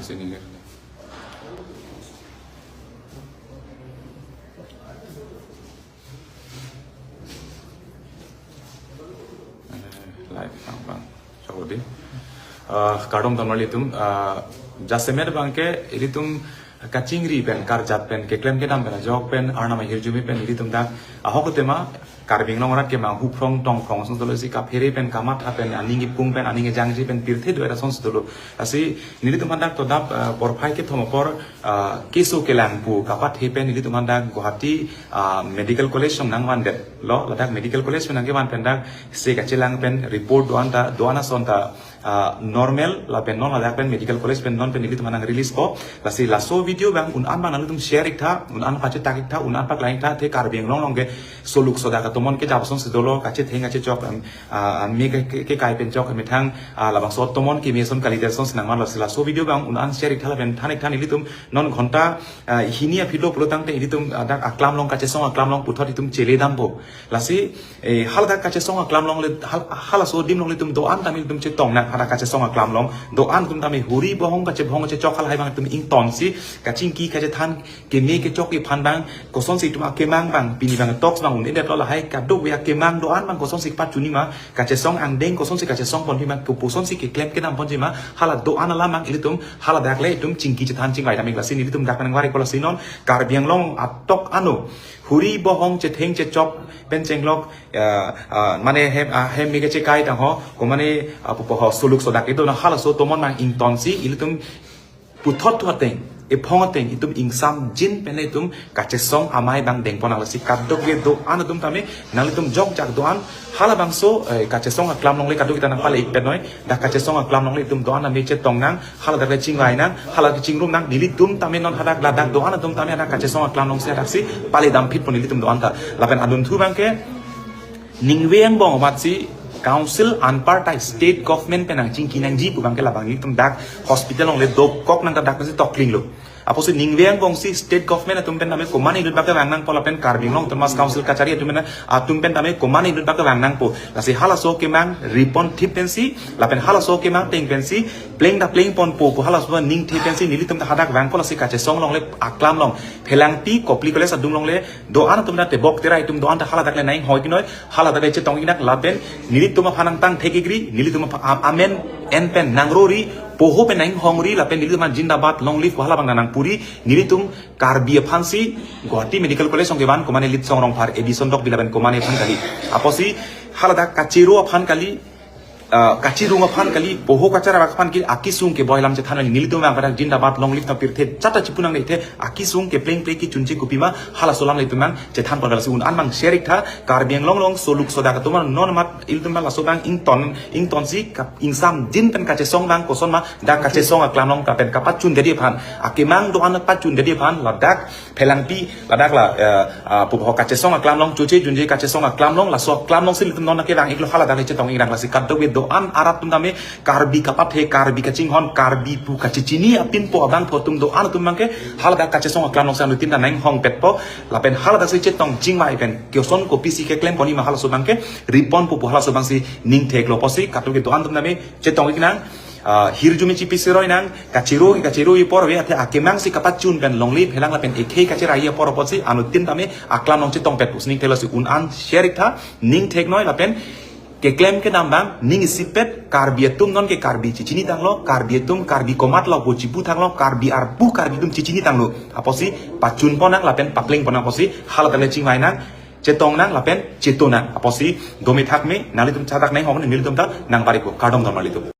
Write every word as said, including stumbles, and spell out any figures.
Sini. Live abang. Choklo dei. Ah, kardom tonmar ilitum, ah, jasemet abangke ilitum kachingri pen, karjat pen, keklem kedam pen, ajok pen, Arnam ahirjume pen, ilitum dak, ahok tema, Karbi Anglong arat kemang huphrong tongphrong asonsi dolo, si kaphere pen, kamatha pen, aning ipung pen, aning ejangji pen, pirthe do-et asonsi dolo. Lasi nelitum aphan dak to dak, ah, porphai kethom apor, ah, keso kelang pu kapathe pen nelitum aphan dak Guwahati, ah, Medical College along nangvandetlo, ladak Medical College pen nangkevan pen dak se kachelang pen report do-an ta, do-an ason ta, ah, normal, lapen non ladak pen Medical College pen non pen nelitum aphan nang release po. Lasi laso video abang un-an abang nanglitum share iktha, un-an pachetak iktha, un-an paklang iktha, athe Karbi Anglong along ke soluk sodak atomon kejap asonsi dolo, kachetheng kachechok, em, ah, ah, me ke, ke, kekai pen chok, methang, ah, labangso atomon keme ason kalidet asonsi nangmanlo. Lasi laso video abang un-an share iktha lapen than iktha, ilitum non ghonta, ah, hini aphi lo pulo tangte ilitum, ah, dak aklam along, kachesong aklam along puthot itum chele dampo. Lasi, eh, haladak kachesong aklam along le, hal-, halaso adim along le itum do-an tame itum chetong nang, hadak kachesong aklam along do-an atum tame huri bohong kachebohong kachechok halahai abang itum ingtonsi, kachingki kachethan, keme kechok aphan abang kosonsi itum akemang abang, pini abang talks abang un-edetlo, lahai kadokave akemang do-an abang kosonsi pachunji ma, kachesong angdeng kosonsi kachesong ponji ma, kopusonsi keklem kedam ponji ma, hala do-an alam abang ilitum haladak le itum chingki chethan chingvai dam ik. Lasi nelitum dak nangvari ko. Lasi non Karbi Anglong atok ano huri bohong chetheng chechok pen chenglok, ah, ah, mane hem, ah, hem me kachekai tang ho, ko mane, ah, pupo ho, soluk sodak itum na, halaso atomon abang ingtonsi ilitum puthot thu ateng, ephong ateng itum ingsamjin pen itum kachesong amei abang dengpon nang. Lasi kadokave do-an atum tame nanglitum jokjak do-an, halabangso, eh, kachesong aklam along le kadokave ta nangpale ik pet noi, dak kachesong aklam along le itum do-an tame chetong nang, haladak le chingvai nang, hala kechingrum nang, nelitum tame non hadak ladak do-an atum tame hadak kachesong aklam alongsi hadaksi pale damphit po nelitum do-an ta. Lapen adunthu abangke ningve angbong amatsi council anpartai state government pen nangchingki nangji pu abangke labang nelitum dak hospital along le dokok nang ta dak pensi toklinglo. Apotsi ningve angbongsi state government atum pen tame komane inut abangke vang nangpo lapen Karbi Anglong Autonomous Council kachari atum pen, atum pen tame komane inut abangke vang nangpo. Lasi halaso akemang ripon thip pensi, lapen halaso akemang ateng pensi pleng ta pleng ponpo pu halaso aningthe pensi nelitum ta hadak vangpo. Lasi kachesong along le aklam along Phelangpi Kopili College adung along le do-an atum ta tebok terai atum do-an ta haladak le nang hoi kinoi, haladak le chetong ik nang lapen nelitum aphan nangtang thek ikri, nelitum aphan am-, amen en pen nangrori, poho pen nanghongri, lapen nelitum aphan Zindabad, Long Live hala abang nangpuri, nelitum Karbi aphansi Guwahati Medical College along kevan komane Litsong Rongphar, A B Sondokpi lapen komane aphan kali. Apotsi haladak kachero aphan kali, ah, kachirung aphan kali, poho kachara aphan kali, akesung keboi alam chethan nang, nelitum abang pada Zindabad, Long Live ta pirthe chata chipu nang le athe, akesung kepleng pleng kechunche kopima, halaso alam le itum abang chethan pon. Lasi un-an abang share iktha, Karbi Anglong along soluk sodak atum non mat ilitum abang laso abang ington, ingtonsi kap-, ingsamjin pen kachesong abang koson ma, dak kachesong aklam along ta pen kapachundet aphan, akemang do-an pachundet aphan, ladak Phelangpi, ladak la, eh, ah, pupo ho kachesong aklam along, choche junje kachesong aklam along, laso aklam alongsi ilitum non nangkevang iklo, haladak le chetong ik nang. Lasi kadokave do-an arat atum tame Karbi kapathe, Karbi kachinghon, Karbi pu kachechini apinpo abangphu atum do-an atum abangke haladak kachesong aklam alongsi anuttin ta nanghong petpo, lapen haladaksi chetong chingvai pen koson kopisi keklem ponji ma halaso abangke ripon po pu halaso abangsi ningtheklo. Apotsi kadokave do-an atum tame chetong ik nang, ah, hirjume chipi seroi nang, kachero, kachero apor ave, athe akemangsi kapachun pen longle phelang lapen ekhei kacherai apor apotsi anuttin tame aklam along chetong pet pusi ningtheklo. Lasi un-an share iktha, ningthek noi lapen keklem kedam abang ning isipet, Karbi atum non ke Karbi chechini tanglo, Karbi atum Karbi komat lo pu chipu tanglo, Karbi arpu Karbi atum chechini tanglo. Apotsi pachun pon nang lapen pakleng pon nang, apotsi haladak le chingvai nang, chetong nang lapen cheto nang. Apotsi dome thakme, nanglitum chatak nanghong, nelitum ta nangvari ko. Kardom tonmar ilitum.